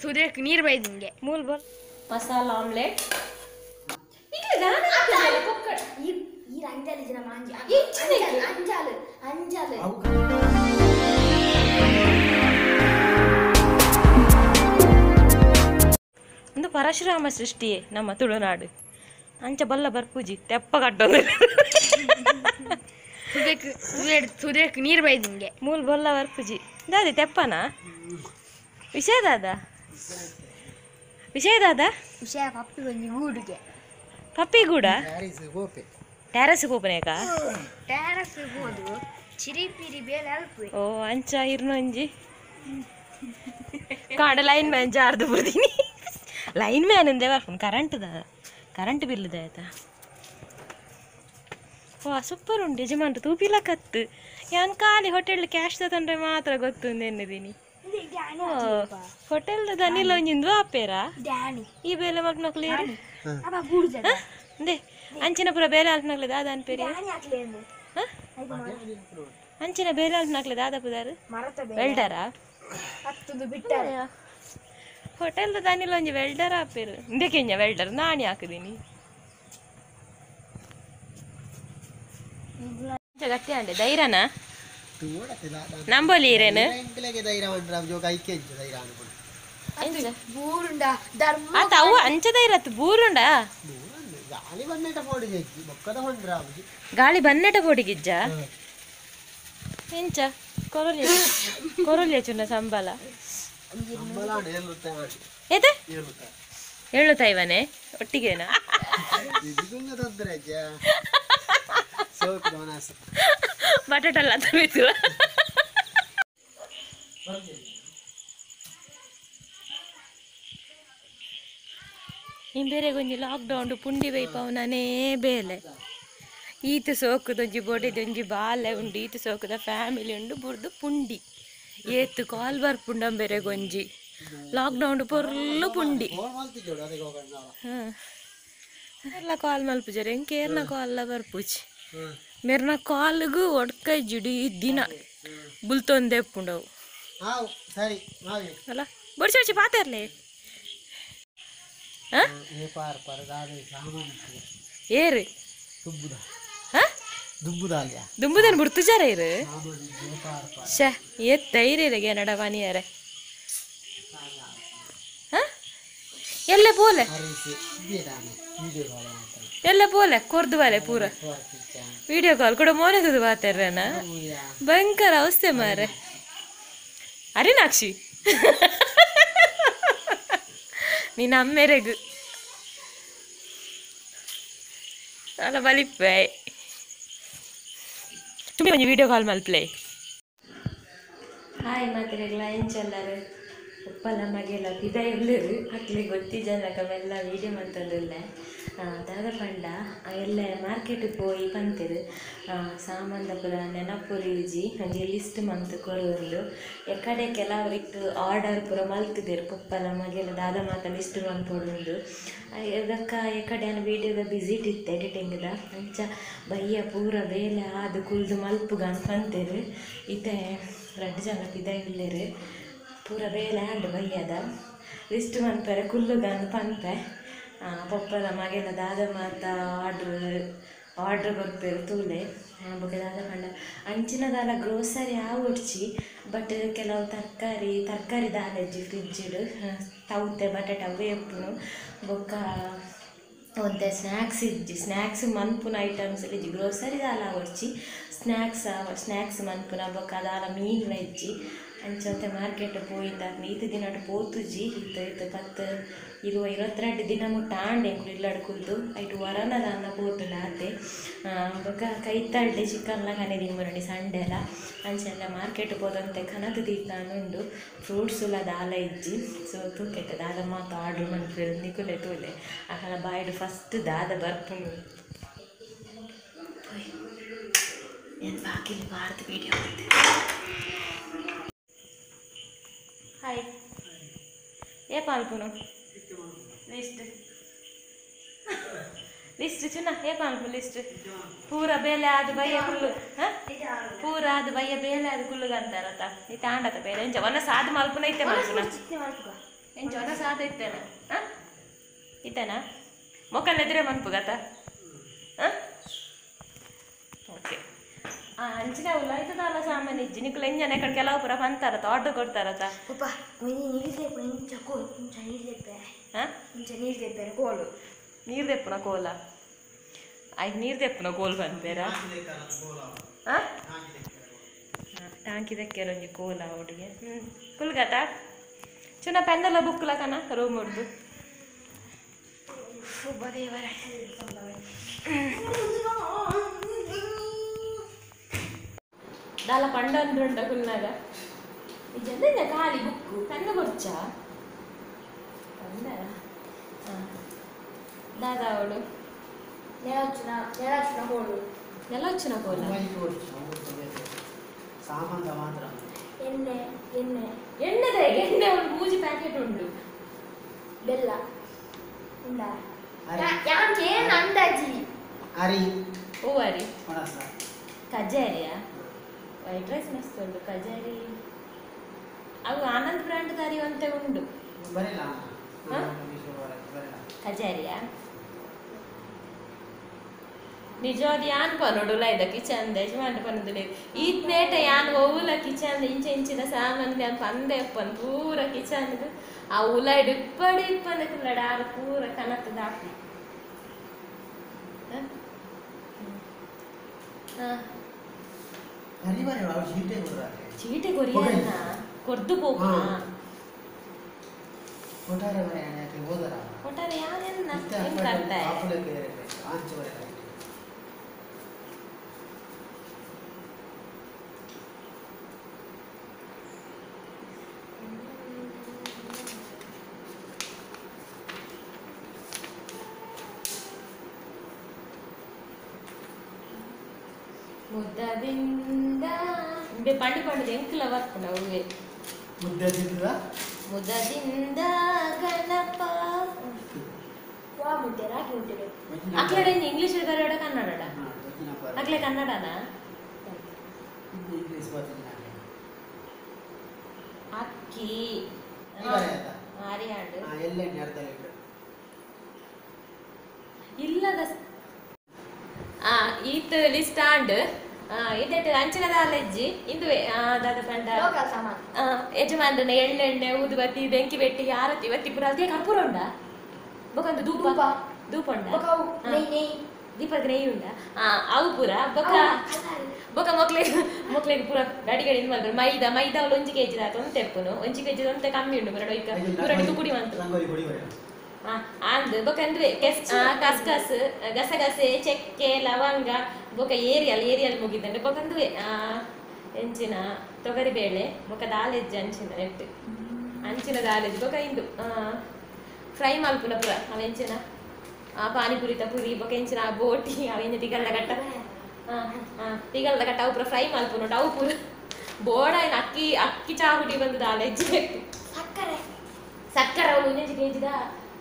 ತುದೇಕ್ ನೀರು ಬೈದಿಂಗೆ ಮೂಲ ಬಲ್ ಮಸಾಲ ಆಮ್ಲೆಟ್ ಈ ಅಂಜಾಲು ಜನ ಮಾಂಜಿ ಅಂಜಾಲು ಅಂಜಾಲು ಒಂದು ಪರಶುರಾಮ ಸೃಷ್ಟಿಯೇ ನಮ್ಮ ತುಳುನಾಡು. ಅಂಚ ಬಲ್ಲ ಬರ್ಪೂಜಿ ತೆಪ್ಪ ಕಟ್ಟೋದು ತುದೇಕ್ ನೀರು ಬೈದಿಂಗೆ ಮೂಲ ಬಲ್ಲ ಬರ್ಪೂಜಿ ದಾದಿ ತೆಪ್ಪನ ವಿಷಯ ದಾದಾ ವಿಷಯ ದಾದಾ ವಿಷಯ ಪಪ್ಪಿ ಒಂಜಿ ಗೂಡುಗೆ ಪಪ್ಪಿ ಗೂಡ ಟ್ಯಾರಸ್ ಗೋಪನೇಕ ಟ್ಯಾರಸ್ ಗೋದು ಚಿರಿಪಿರಿ ಬೇಲೆ ಅಲ್ಪ ಓ ಅಂಚ ಇರ್ನೊಂಜಿ ಕಾಡ ಲೈನ್ ಮ್ಯಾನ್ ಜಾರ್ದು ಬಿಡ್ತೀನಿ. ಲೈನ್ ಮ್ಯಾನ್ ಅಂದೆ ಬರ್ಪುಂಡು ಕರೆಂಟ್ ದ ಕರೆಂಟ್ ಬಿಲ್ ಆಯ್ತಾ. ವಾ ಸೂಪರ್ ಉಂಡು ಯಜಮಾನ್ರು ತೂಪಿಲ ಕತ್ತು ಯಾನ್ ಖಾಲಿ ಹೋಟೆಲ್ ಕ್ಯಾಶ್ ತಂದ್ರೆ ಮಾತ್ರ ಗೊತ್ತು ಎನ್ನಿದ್ದೀನಿ. ಹೋಟೆಲ್ ದನಿಲ ಒಂಜಿಂದು ಆಪೇರ ಈ ಬೇಲೆ ಮಲ್ಪನಕ್ಲೆ ಅಂದೆ ಅಂಚಿನ ಪೂರ ಬೇಲೆ ಅಲ್ಪನಕ್ಲೆ ದಾದ ಅನ್ಪೇರಿ ಅಂಚಿನ ಬೇಲೆ ಅಲ್ಪನಕ್ಲೆ ದಾದ ಪುದಾರು ವೆಲ್ಡರಾ ಹೋಟೆಲ್ ದನಿಲ ಒಂಜಿ ವೆಲ್ಡರ್ ಆಪೇರು ಇಂದೆಕೆಂಜ ವೆಲ್ಡರ್ ನಾಣಿ ಹಾಕಿದೀನಿ ಗಟ್ಟಿ ಅಂಡೆ ಧೈರ್ಯನ ನಂಬಲಿ ಇರೇನು ಆತ ಅವು ಅಂಚ ಧೈರ್ಯ ಬೂರುಂಡ ಗಾಳಿ ಬನ್ನಟ ಪೋಡಿಗಿಜ್ಜ ಎಂಚ ಕೊರೊಲಿ ಕೊರೊಲಿ ಚುನ್ನ ಸಂಬಳ ಏತೆ ಹೇಳುತ್ತಾ ಇವನೇ ಒಟ್ಟಿಗೆನಾ ಬಟಾಟಲ್ಲ ತರ್ಬೇಕು. ಇನ್ ಬೇರೆ ಗೊಂಜಿ ಲಾಕ್ಡೌನ್ ಪುಂಡಿ ಬೈಪವನೇ ಬೇಲೆ ಈತ ಸೋಕುದೊಂಜಿ ಬೊಡೆದೊಂಜಿ ಬಾಲೆ ಉಂಡು ಈತ ಸೋಕುದ ಫ್ಯಾಮಿಲಿ ಉಂಡು ಬುರ್ದು ಪುಂಡಿ ಏತು ಕಾಲ್ ಬರ್ಪುಂಡಂ ಬೇರೆ ಗೊಂಜಿ ಲಾಕ್ಡೌನ್ ಪೊರ್ಲು ಪುಂಡಿ. ಹಾಂ ಎಲ್ಲ ಕಾಲ್ ಮಲ್ಪುಜಾರೆ ಎಂಕೇರ್ನ ಕಾಲ್ ಬರ್ಪುಜಿ ಮೇರ್ನ ಕಾಲ್ಗು ಒಡ್ಕ ಜಿಡಿ ದಿನ ಬುಲ್ತೊಂದೆ ಪುಂಡವು ಅಲ್ಲ ಬೊಡ್ಸಿ ಪಾತಾರ್ಲೆ ಏರು ದುಂಬುದನ್ ಬುಡ್ತುಜಾರ ಇರು ಶೇ ಏತ್ ಧೈರ್ಯ ನಡ ಮನಿಯಾರೆ ಎಲ್ಲ ಪೋಲೆ ಎಲ್ಲ ಪೋಲೆ ಕೊರ್ದು ಬಾಲೆ ಪೂರ ವಿಡಿಯೋ ಕಾಲ್ ಕೂಡ ಮೋನೆದು ಬಾತಾರನ ಭಯಂಕರ ಅವಸ್ಥೆ ಮಾರೆ. ಅರಿನಾಕ್ಷಿ ನೀನು ಅಮ್ಮೆರೆಗು ಅಲ್ಲ ಬಲಿಪ್ಪೆ ತುಂಬ ಒಂಜಿ ವಿಡಿಯೋ ಕಾಲ್ ಮಲ್ಪ್ಲೆ. ಹಾಯ್ ಮಾತಿರಗ್ಲ ಎಂಚೆಲ್ಲರು ಉಪ್ಪಲ ಮಗೆಲ್ಲ ಪಿದ ಇಲ್ಲರು ಅಕ್ಲೆ ಗೊತ್ತಿ ಜನಕ ಮೆಲ್ಲ ವೀಡಿಯೋ ಮಂತೊಂದುಲ್ಲೆ ದಾದ ಪಂಡ ಎಲ್ಲ ಮಾರ್ಕೆಟ್ ಪೋಯಿ ಪಂತೆರು ಸಾಮಾನ್ದ ಪೂರ ನೆನಪುರಿ ಇಜ್ಜಿ ಒಂಜಿ ಲಿಸ್ಟ್ ಮಂತ್ ಕೊರೊಂದು ಎಕಡೆ ಕೆಲವರಿಕ್ ಆರ್ಡರ್ ಪೂರ ಮಲ್ತಿದೆರು ಪೊಪ್ಪಲ ಮಗೆಲ್ಲ ದಾದ ಮಾತ ಲಿಸ್ಟ್ ಮಲ್ಪೊಡುಂದು ಅದಕ್ಕ ಎಕಡೆ ವೀಡಿಯೋದ ಬಿಸಿಟ್ ಇತ್ತು ಎಡಿಟಿಂಗ್ದ ಅಂಚ ಬಯ್ಯ ಪೂರ ಬೇಲೆ ಆದ್ ಕುಲ್ದು ಮಲ್ಪುಗ ಅಂತ ಪಂತೆರು ಇತ್ತೆ ರಡ್ಡ್ ಜನ ಪಿದ ಇಲ್ಲೆರು ಪೂರ ಬೇಲೆ ಆಂಡ್ ಬಯ್ಯದ ಲಿಸ್ಟ್ ಮನ್ಪೆರೆ ಕುಲ್ಲುಗ ಅಂದ್ ಪನ್ಪೆ ಪೊಪ್ಪಲ ಮಗೆಲ್ಲ ದಾದ ಮಾತ ಆರ್ಡ್ರ್ ಕೊರ್ಪೆರು ತೂಲೆ ಬೊಕ ದಾದ ಪಂಡ ಅಂಚಿನ ದಾಲ ಗ್ರೋಸರಿ ಆವೊಡ್ಚಿ ಬಟ್ ಕೆಲವು ತರಕಾರಿ ತರಕಾರಿ ದಾಲ ಇಜ್ಜಿ ಫ್ರಿಜ್ಡ್ ತೌತೆ ಬಟಾಟೆ ಅವೇ ಇಪ್ಪುನು ಬೊಕ್ಕ ಒಂತೆ ಸ್ನ್ಯಾಕ್ಸ್ ಇಜ್ಜಿ ಸ್ನ್ಯಾಕ್ಸ್ ಮನ್ಪುನ ಐಟಮ್ಸ್ ಇಜ್ಜಿ ಗ್ರೋಸರಿ ದಾಲ ಆವೊಡ್ಚಿ ಸ್ನ್ಯಾಕ್ಸ್ ಸ್ನ್ಯಾಕ್ಸ್ ಮನ್ಪುನ ಬೊಕ್ಕ ದಾಲ ಮೀನ್ಲ ಇಜ್ಜಿ ಅಂಚ ಮಾರ್ಕೆಟ್ ಪೋಯಿಂದ ಈತ ದಿನಟ್ ಪೋತುಜಿ ಇತ್ತ ಇತ್ತು 10 20 22 ದಿನ ಮುಟ್ಟ ಆಂಡೆ ಎಂಕುಲು ಇಲ್ಲಡ್ ಕುಲ್ದು ಐಟ್ ವರನ ದಾನ್ನ ಪೋತುಂಡ ಆತೆ ಬೊಕ ಕೈತಲ್ಡೆ ಚಿಕನ್ಲ ಕನೆದಿಂಗ್ ಬರೊಂಡಿ ಸಂಡೆಲ ಅಂಚೆಲ್ಲ ಮಾರ್ಕೆಟ್ ಪೋದಂತೆ ಕನತ್ ದೀತಾನುಂಡು ಫ್ರೂಟ್ಸುಲ ದಾಲ ಇಜ್ಜಿ ಸೊ ತೂಕೈತೆ ದಾದ ಮಾತ ಆರ್ಡ್ರ್ ಮನ್ಪುವೆರ್ ನಿಕುಲೆ ತೂಲೆ ಅಕಲ ಬಾಯ್ಡ್ ಫಸ್ಟ್ ದಾದ ಬರ್ಪುಂಡು ಏನ್ ಬಾಕಿಲ್ ಬಾರ್ದು ವೀಡಿಯೋ ಹಾಯ್ ಏ ಪಾಲ್ಪುನು ಲಿಸ್ಟ್ ಲಿಸ್ಟ್ ಚುನ ಏಪ ಲಿಸ್ಟ್ ಪೂರ ಬೇಲೆ ಆದ ಬಯ್ಯ ಕುಲ್ಲು ಪೂರ ಆದ ಬಯ್ಯ ಬೇಲೆ ಆದ ಕುಲ್ಲುಗ ಅಂತಾರತ ಇತ್ತ ಆಂಡತ ಬೇಲೆ ಎಂಚ ಒನ ಸಾದ ಮಲ್ಪುನ ಇತ್ತೆ ಮಲ್ಪುನ ಎಂಚ ಒನ ಸಾದ ಇತ್ತೇನ ಇತ್ತೇನಾ ಮೊಕ್ಕಲ್ ಎದುರೇ ಮನ್ಪುಗತ ಓಕೆ ಅಂಚಿನ ಉಲಾಯ್ತದಲ್ಲ ಸಾಮಾನ್ಯ ಇಜ್ಜಿ ನಿಕುಲು ಎಂಜನ ಕಡೆ ಕೆಲವು ಪೂರ ಪಂತಾರತ ಆರ್ಡರ್ ಕೊಡ್ತಾರತ ಕೋಲು ನೀರು ದೆಪ್ಪುನ ಕೋಲ ಆಯ್ತು ನೀರು ದೆಪ್ಪುನ ಕೋಲ್ ಬಂದೇರಾ ಟಾಂಕಿ ದಕ್ಕೆರ ಒಂಜಿ ಕೋಲ ಹುಡುಗೆ ಕುಲ್ಗತ ಚುನ ಪೆನ್ನೆಲ್ಲ ಬುಕ್ಕುಲ ಕನ ರೂಮ್ ಹೊಡ್ದು ದೇವರೇ ದಾಲ ಪಂಡಂದುಂಡ ಕುಲ್ನಾಗ ಜನ ಖಾಲಿ ಬುಕ್ಕು ಪೆನ್ನು ಕೊರ್ಚ ಪಂಡ ದಾದಾ ಅವಳು ನೆಲೊಚ್ಚಿನ ಕೋಲ ಎಣ್ಣೆ ಎಣ್ಣೆ ಎಣ್ಣೆದ ಎಣ್ಣೆ ಉಂಟು ಮೂಜಿ ಪ್ಯಾಕೆಟ್ ಉಂಟು ಬೆಲ್ಲ ಉಂಡಾ ಏನು ಅಂದಾಜಿ ಅರಿ ಓ ಅರಿ ಕಜಾರಿಯಾ ವೈಟ್ ರೈಸ್ ಮಸ್ತ್ ಉಂಟು ಕಜಾರಿ ಅವು ಆನಂದ್ ಬ್ರ್ಯಾಂಡ್ ದಾರಿ ಅಂತ ಉಂಟು ಕಜಾರಿಯಾ ನಿಜವಾದ ಯಾನ್ ಪನೋಡುಲ ಇದ ಕಿಚನ್ ಯಜಮಾನ ಪನೋದಿಲ್ಲ ಈತ್ ನೇಟ ಯಾನ್ ಒವುಲ ಕಿಚನ್ ಇಂಚ ಇಂಚಿನ ಸಾಮಾನ್ ಯಾನ್ ಪಂದೆ ಅಪ್ಪನ್ ಪೂರ ಕಿಚನ್ ಆ ಉಲ ಇಪ್ಪಡಿ ಇಪ್ಪಂದೆ ಕುಲ್ಲಡ ಆರು ಪೂರ ಕನತ್ತದ ಹಾಕಿ ಚೀಟೆ ಕೊರಿಯನ್ನ ಕೊರ್ದು ಪೋಪುನ ಕೊಟ್ಟಾರೆ ಯಾನೆನ್ನ ಮುದ್ದದಿಂದ ಇಂಬೆ ಪಂಡು ಪಂಡು ಎಂಕುಲ ಬರ್ಪುಂಡು ಅವ್ವೆ ಮುದ್ದದಿಂದ ಮುದದಿಂದ ಗಣಪ ವಾ ಮುದ್ದೆ ರಾಗಿ ಮುದ್ದೆ ಅಕ್ಲೆಡೆ ಇಂಗ್ಲಿಷ್ ಬರೋಡ ಕನ್ನಡಡ ಅಕ್ಲೆ ಕನ್ನಡನಾ ಇಂಗ್ಲಿಷ್ ಬರ್ತಿಲ್ಲ ಅಕ್ಕಿ ಆರಿಯಾಂಡು ಎಲ್ಲ ಅರ್ಧ ಲೀಟರ್ ಇಲ್ಲದ ಈತ ಲಿಸ್ಟ್ ಆಂಡ್ ಇದೆಟ್ ಅಂಚಿನದ ಅಲೆಜ್ಜಿ ಇಂದುವೆ ದಾದ ಪಂಡ ಯಜಮಾನ್ರನ ಎಳ್ಳೆಣ್ಣೆ ಊದುಬತ್ತಿ ಬೆಂಕಿ ಬೆಟ್ಟಿ ಆರತಿ ಬತ್ತಿ ಪೂರ ಅದೇ ಕರ್ಪೂರ ಉಂಡ ಬೊಕಂದು ಧೂಪ ಧೂಪ ಉಂಡ ದೀಪದ ನೆಯ್ಯಿ ಉಂಡ ಅವು ಪೂರ ಬೊಕ ಬೊಕ ಮೊಕ್ಲೆಗ್ ಮೊಕ್ಲೆಗ್ ಪೂರ ಗಡಿ ಗಡಿ ಮಲ್ಪುನು ಮೈದಾ ಮೈದಾ ಅವಳು ಒಂಜಿ ಕೆಜಿ ದಾತ ಒಂತೆ ಎಪ್ಪುನು ಒಂಜಿ ಕೆಜಿ ಒಂತೆ ಕಮ್ಮಿ ಉಂಡು ಪೂರ ಡೊಯ್ಕ ಪೂರ ತುಕುಡಿ ಮಂತು ಅಂದ್ ಬೊಕ ಅಂದುವೆ ಕಸ್ಕಸ್ ಗಸಗಸೆ ಚಕ್ಕೆ ಲವಂಗ ಬೊಕ ಏರಿಯಲ್ ಏರಿಯಲ್ ಮುಗಿದಂಡೆ ಬೊಕ ಅಂದುವೆ ಎಂಚಿನ ತೊಗರಿಬೇಳೆ ಬೊಕ ದಾಲೆಜ್ಜಿ ಅಂಚಿನ ನೆಟ್ಟು ಅಂಚಿನ ದಾಲೆಜ್ಜಿ ಬೊಕ ಇಂದು ಫ್ರೈ ಮಲ್ಪುನ ಪೂರ ಅವೆಂಚಿನ ಪಾನಿಪುರಿತ ಪುರಿ ಬೊಕ ಎಂಚಿನ ಬೋಟಿ ಅವೆಂಚ ತಿಗಲ್ದ ಕಟ್ಟ ತಿಗಲ್ದ ಕಟ್ಟ ಅವು ಪೂರ ಫ್ರೈ ಮಲ್ಪುನ ಅವು ಪೂರ ಬೋಡ ಅಕ್ಕಿ ಅಕ್ಕಿ ಚಾಹುಡಿ ಬಂದು ದಾಲೆಜ್ಜಿ ಸಕ್ಕರೆ ಸಕ್ಕರೆ ಅವಳು ಒಂದೊಂದು ಕೆಜಿದ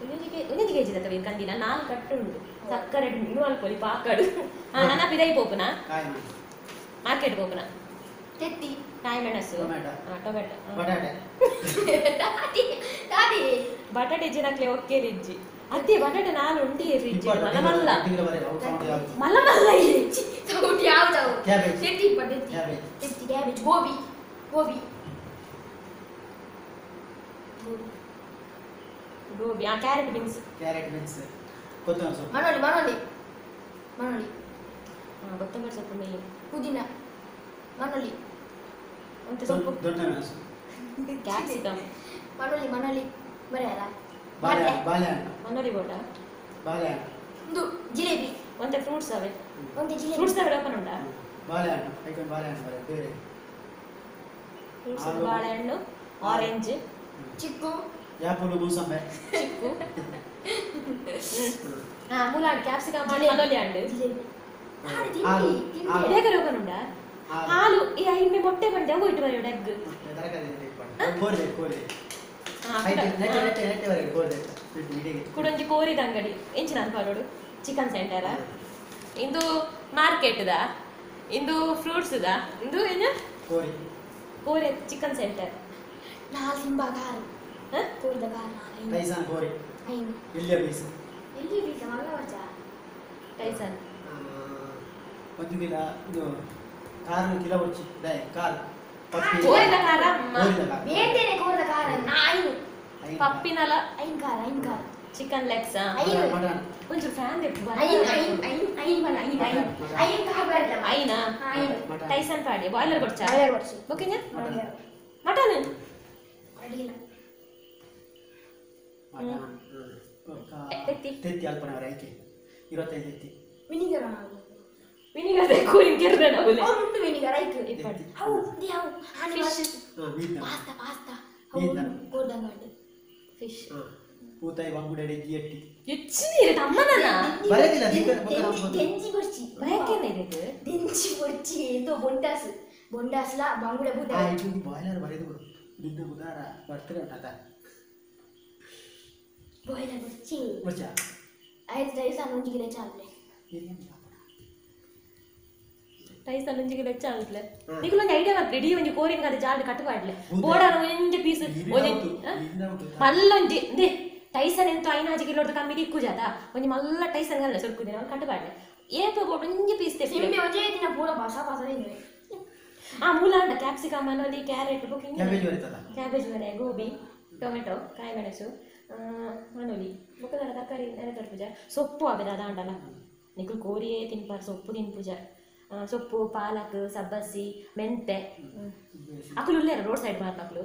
ಒಂದೊಂದು ಕೆಜಿ ತವ ಕಂದಿನ ನಾಲ್ಕು ಕಟ್ಟು ಉಂಟು ಸಕ್ಕರೆ ಇನ್ನೂ ಅಲ್ಪೊಲಿ ಪಾಕಡು ನನ್ನ ಪಿದೈ ಪೋಪುನ ಮಾರ್ಕೆಟ್ ಪೋಪುನ ತೆತ್ತಿ ಕಾಯಿ ಮೆಣಸು ಟೊಮೆಟೊ ಬಟಾಟೆ ಬಟಾಟೆ ಜಿನಕ್ಲೆ ಒಕ್ಕೇರಿ ಇಜ್ಜಿ ಅದೇ ಬಟಾಟೆ ನಾಲ್ ಉಂಡಿ ಫ್ರಿಜ್ ಮಲ್ಲ ಮಲ್ಲ ಮಲ್ಲ ಮಲ್ಲ ಗೋಬಿ ಗೋಬಿ ಗೋಬಿ ಆ ಕ್ಯಾರೆಟ್ ಬೀನ್ಸ್ ಕ್ಯಾರೆಟ್ ಬೀನ್ಸ್ ಕೊತ್ತಂಬರಿ ಸೊಪ್ಪು ಮನೋಲಿ ಮನೋಲಿ ಮನೋಲಿ ಕೊತ್ತಂಬರಿ ಸೊಪ್ಪು ಮೇನ್ ಪುದೀನ ಮನೋಲಿ ಒಂತೆ ಸೊಪ್ಪು ದೊಡ್ಡ ಮೆಣಸು ಕ್ಯಾಪ್ಸಿಕಮ್ ಮನೋಲಿ ಮನೋಲಿ ಬರೆಯಲ್ಲ ಬಾಳೆ ಬಾಳೆಹಣ್ಣು ಮನೋಲಿ ಬೋಡ ಬಾಳೆಹಣ್ಣು ಒಂದು ಜಿಲೇಬಿ ಒಂತೆ ಫ್ರೂಟ್ಸ್ ಅವೆ ಒಂತೆ ಜಿಲೇಬಿ ಫ್ರೂಟ್ಸ್ ಅವೆ ಓಪನ್ ಉಂಟಾ ಬಾಳೆಹಣ್ಣು ಐಕೊಂದು ಬಾಳೆಹಣ್ಣು ಬರೆ ಬೇರೆ ಫ್ರೂಟ್ಸ್ ಬಾಳೆಹಣ್ಣು ಆರೆಂಜ್ ಚಿಕ್ಕು ಆಪಲ್ ಮೂಸಂಬೆ ಚಿಕ್ಕು ಹಾ ಮುಲಾಡ್ ಕ್ಯಾಪ್ಸಿಕಮ್ ಮಾಡಿ ಮನೋಲಿ ಅಂಡು ಜಿಲೇಬಿ ಹಾಲು ಬೇಗ ಓಪನ್ ಉಂಟಾ ಹಾಲು ಈ ಇಮ್ಮೆ ಮೊಟ್ಟೆ ಬಂಡೆ ಅವು ಇಟ್ಟು ಬರೆಯೋಡು ಎಗ್ ತರಕಾರಿ ಕೋರಿ ಕೋರಿ ನೆಟ್ಟೆ ನೆಟ್ಟೆ ನೆಟ್ಟೆ ಬರೆಯೋಡು ಕೋರಿ ಕುಡೊಂಜಿ ಕೋರಿದ ಅಂಗಡಿ ಎಂಚಿನ ಅನ್ಪಾಡೋಡು ಚಿಕನ್ ಸೆಂಟರ್ ಇಂದು ಮಾರ್ಕೆಟ್ the ಇಂದು ಫ್ರೂಟ್ಸ್ the ಇಂದು ಏನು ಕೋರಿ ಕೋರಿ ಚಿಕನ್ ಸೆಂಟರ್ ನಾಲ್ ಸಿಂಬ ಕಾರ್ ಕೋರಿದ ಕಾರ್ ಟೈಸನ್ ಕೋರಿ ಐನು ಎಲ್ಲಿಯ ಪೀಸ್ ಎಲ್ಲಿ ಪೀಸ್ ಮಲ್ಲ ಮಚ್ಚ ಟೈಸನ್ ಒಂದು ಕಿಲೋ ಇದು ಕಾರ್ ಕಿಲೋ ಬಚ್ಚಿ ಡೈ ಕಾರ್ ಪಪ್ಪಿ ಕೋರಿದ ಕಾರ ಬೇಟೆನೆ ಕೋರಿದ ಕಾರ ಐನು ಪಪ್ಪಿನಲ ಐನ್ ಕಾರ್ ಐನ್ ಕಾರ್ ಚಿಕನ್ ಲೆಗ್ಸ್ ಐನು ಒಂಚೂರು ಫ್ಯಾನ್ ದೆಪ್ಪು ಐನ್ ಐನ್ ಐನ್ ಐನ್ ಬನ ಐನ್ ಐನ್ ಐನ್ ಕಾರ್ ಬರಲ್ಲ ಐನಾ ಐನ್ ಟೈಸನ್ ಪಾಡಿ ಬಾಯ್ಲರ್ ಕೊಡ್ಚಾ ಬಾಯ್ಲರ್ ಕೊಡ್ಚಿ ಓಕೆನಾ ಮಟನ್ ಅಡಿಲ್ಲ ಮಟನ್ ತೆತ್ತಿ ತೆತ್ತಿ ಅಲ್ಪನ ಐಕೆ 25 ತೆತ್ತಿ ವಿನಿಗರ್ ವಿನಿಗರ್ ಕೋರಿ ಕೆರ್ರನ ಅವಲೆ ಉಂಟು ವಿನಿಗರ್ ಐಕೆ ಇಪ್ಪಡಿ how the how honey fish pasta pasta how ಕೋರ್ದಂಗಂಡು fish ಪೂತಾಯಿ ಬಂಗುಡೆ ಜಿಎಟ್ಟಿ ಹೆಚ್ಚಿನ ಇರುತ್ತೆ ಅಮ್ಮನನ ಬರೆದಿಲ್ಲ ದೆಂಜಿ ಬೊರ್ಚಿ ಬಯಕೆನೆ ಇರುತ್ತೆ ದೆಂಜಿ ಬೊರ್ಚಿ ಎಂತೋ ಬೊಂಡಾಸ್ ಬೊಂಡಾಸ್ಲ ಬಂಗುಡೆ ಬೂತಾಯಿ ಆಯ್ತು ಬಾಯ್ಲರ್ ಬರೆದು ಬಿಡು ನಿನ್ನ ಉದಾರ ಬರ್ತಾರೆ ಉಂಟದ ಬಾಯ್ಲರ್ ಬೊರ್ಚಿ ಬೊರ್ಚ ಐದು ಟೈಸನ್ ಒಂಜಿ ಕಿಲೋ ಚಾಲ್ಲೆ ಟೈಸನ್ ಒಂಜಿ ಕಿಲೋ ಚಾಲ್ಲೆ ನಿಕುಲು ಒಂಜಿ ಐಡಿಯಾ ಮಾಡ್ರಿ ಇಡೀ ಒಂಜಿ ಕೋರಿಂಗ್ ಅದು ಜಾಡ್ ಕಟ್ ಮಾಡ್ಲೆ ಬೋಡಾರ ಒಂಜಿ ಪೀಸ್ ಒಂಜಿ ಮಲ್ಲ ಒಂಜಿ they Tyson ಎಂತ 5 ಕಿಲೋದ ಕಮ್ಮಿ ದಿಕ್ಕು ಜಾತ ಒಂಜಿ ಮಲ್ಲ ಟೈಸನ್ ಗಲ್ಲ ಸೊರ್ಕು ದಿನ ಕಟ್ ಮಾಡ್ಲೆ ಏಪ ಬೋಡ ಒಂಜಿ ಪೀಸ್ ತೆಪ್ಪಿ ಸಿಂಬೆ ಒಂಜಿ ದಿನ ಪೂರ ಪಾಸ ಪಾಸ ತಿನ್ನುವೆ ಆ ಮೂಲ ಅಂಡ ಕ್ಯಾಪ್ಸಿಕಮ್ ಮನೋಲಿ ಕ್ಯಾರೆಟ್ ಬುಕಿಂಗ್ ಕ್ಯಾಬೇಜ್ ಬರ್ತದ ಕ್ಯಾಬೇಜ್ ಬರೆ ಗೋಬಿ ಟೊಮೆಟೊ ಕಾಯಿ ಮೆಣಸು ಮನೋಲಿ ಬೊಕ್ಕದ ತರಕಾರಿ ನೆನೆ ತರ್ಪುಜ ಸೊಪ್ಪು ಆವೆದ ಅದಾಂಡಲ ನಿಕುಲು ಕೋರಿಯೇ ತಿನ್ಪಾರ್ ಸೊಪ್ಪು ತಿನ್ಪುಜ ಸೊಪ್ಪು ಪಾಲಕ್ ಸಬ್ಬಸಿ ಮೆಂತೆ ಅಕುಲು ಉಲ್ಲೇರ ರೋಡ್ ಸೈಡ್ ಮಾರ್ನ ಅಕುಲು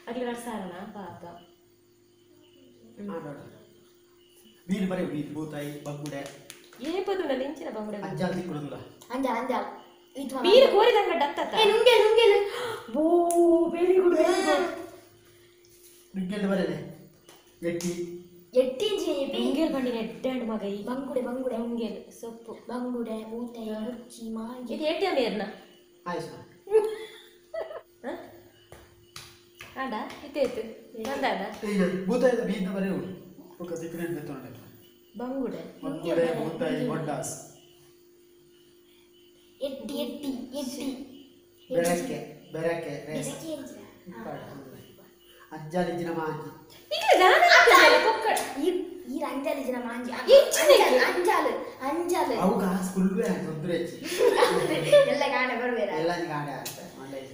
ಅಕ್ಲು ರಡ್ ಸಾರನ ಪಾಪ ಮೀನು ಬರೆ ಮೀನು ಬೂತಾಯಿ ಬಂಗುಡೆ ಏಪದುಂಡಲ ಇಂಚಿನ ಬಂಗುಡೆ ಅಂಜಾಲ್ ತಿಕ್ಕುಡುಲ್ಲ ಅಂಜಾಲ್ ಅಂಜಾಲ್ ಮೀನು ಕೋರಿದಂಗ ಡತ್ತತ್ತ ಏ ನುಂಗೆಲ್ ನುಂಗೆಲ್ ಬೋ ವೆರಿ ಗುಡ್ ವೆರಿ ಗುಡ್ ನುಂಗೆಲ್ ಬರೆದೆ ಎಟ್ಟಿ ಎಟ್ಟಿ ಇಂಚಿನ ನುಂಗೆಲ್ ಬಂಡಿನ ಎಡ್ಡಾಂಡ್ ಮಗ ಈ ಬಂಗುಡೆ ಬಂಗುಡೆ ನುಂಗೆಲ್ ಸೊಪ್ಪು ಬಂಗುಡೆ ಬೂತಾಯಿ ಮುರ್ಚಿ ಮಾಂಜಿ ಇದು ಎಟ್ಟಿ ಮೇರ್ನ ಆಯ್ತು ಆಡ ಇತ್ತೇತು ಬಂದಾಡ ಬೂತಾಯಿದ ಮೀನು ಬರೆವು ఒక ತಿಕ್ಕಿನ ಬೆತ್ತೊಂಡೆ ಬಂಗುಡೆ ಬಂಗುಡೆ ಬೂತಾಯಿ ಬೊಂಡಾಸ್ ಎಟ್ಟಿ ಎಟ್ಟಿ ಎಟ್ಟಿ ಬೆರಕೆ ಬೆರಕೆ ರೇಸ್ ಅಂಜಾಲಿ ಜಿನ ಮಾಂಜಿ ನಿಕಲೆ ದಾನ ಕೊಕ್ಕಡ ಈ ಈ ಅಂಜಾಲಿ ಜಿನ ಮಾಂಜಿ ಅಂಜಾಲ್ ಅಂಜಾಲ್ ಅವು ಕಾಸ್ ಫುಲ್ವೇ ತೊಂದರೆ ಎಲ್ಲ ಗಾಣೆ ಬರಬೇಡ ಎಲ್ಲ ಗಾಣೆ ಆಗುತ್ತೆ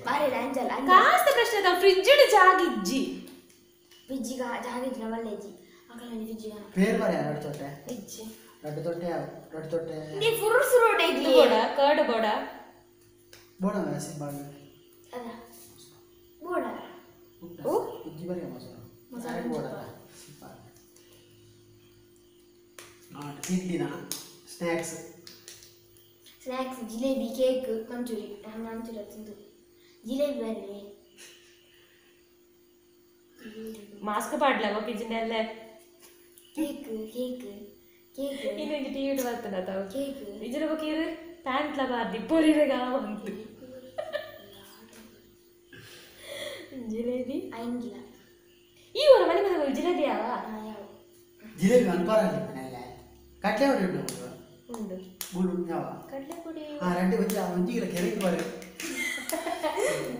ಬಾರಿ ಅಂಜಾಲ್ ಕಾಸ್ತ ಪ್ರಶ್ನೆ the fridge ಡ್ ಜಾಗಿಜ್ಜಿ ಫ್ರಿಜ್ ಜಾಗಿಜ್ಜಿ ನವಲ್ಲೆಜ್ಜಿ ಅಕಲನಿ ಫ್ರಿಜ್ ಪೇರ್ ಬರೆ ಎರಡು ತೊಟ್ಟೆ ಇಜ್ಜಿ ಎರಡು ತೊಟ್ಟೆ ಎರಡು ತೊಟ್ಟೆ ನೀ ಫ್ರೂಟ್ಸ್ ರೋಡ್ ಐತಿ ಬೋಡ ಕರ್ಡ್ ಬೋಡ ಬೋಡ ಸಿಂಬಲ್ ಅದ ಬೋಡ ಓ ಉಜ್ಜಿ ಬರೆ ಮಸಾಲ ಮಸಾಲ ಬೋಡ ಸಿಂಬಲ್ ಆ ತಿಂಡಿನ snacks snacks jalebi cake manchuri ನಾನು ಮಂಚೂರಿ ತಿಂದು ಜಿಲೇಬಿ ಬರಲಿ ಮಾಸ್ಕ್ ಪಾಡ್ಲ ಒಕ್ಕಿಜಿಂದೆಲ್ಲ ಕೇಕ್ ಕೇಕ್ ಕೇಕ್ ಇನ್ನೊಂದು ಟಿವಿ ಬರ್ತದ ತಾವು ಕೇಕ್ ಇಜರ ಬೊಕೀರು ಪ್ಯಾಂಟ್ಲ ಬಾರ್ದಿ ಪೊರಿರೆಗ ಬಂತು ಜಿಲೇಬಿ ಐಂಗಿಲ್ಲ ಈ ಊರ ಮನೆ ಮನೆ ಜಿಲೇಬಿ ಯಾವ ಜಿಲೇಬಿ ಅನ್ಪಾರಲ್ಲಿ ಮನೆಯಲ್ಲ ಕಡಲೆ ಪುಡಿ ಉಂಟು ಉಂಡು ಮುಳ್ಳು ಯಾವ ಕಡಲೆ ಪುಡಿ ಆ ರೆಂಡು ಒಂಜಿ ಒಂಜಿ ಕಿಲೋ ಕೆರೆಗೆ ಬರೆ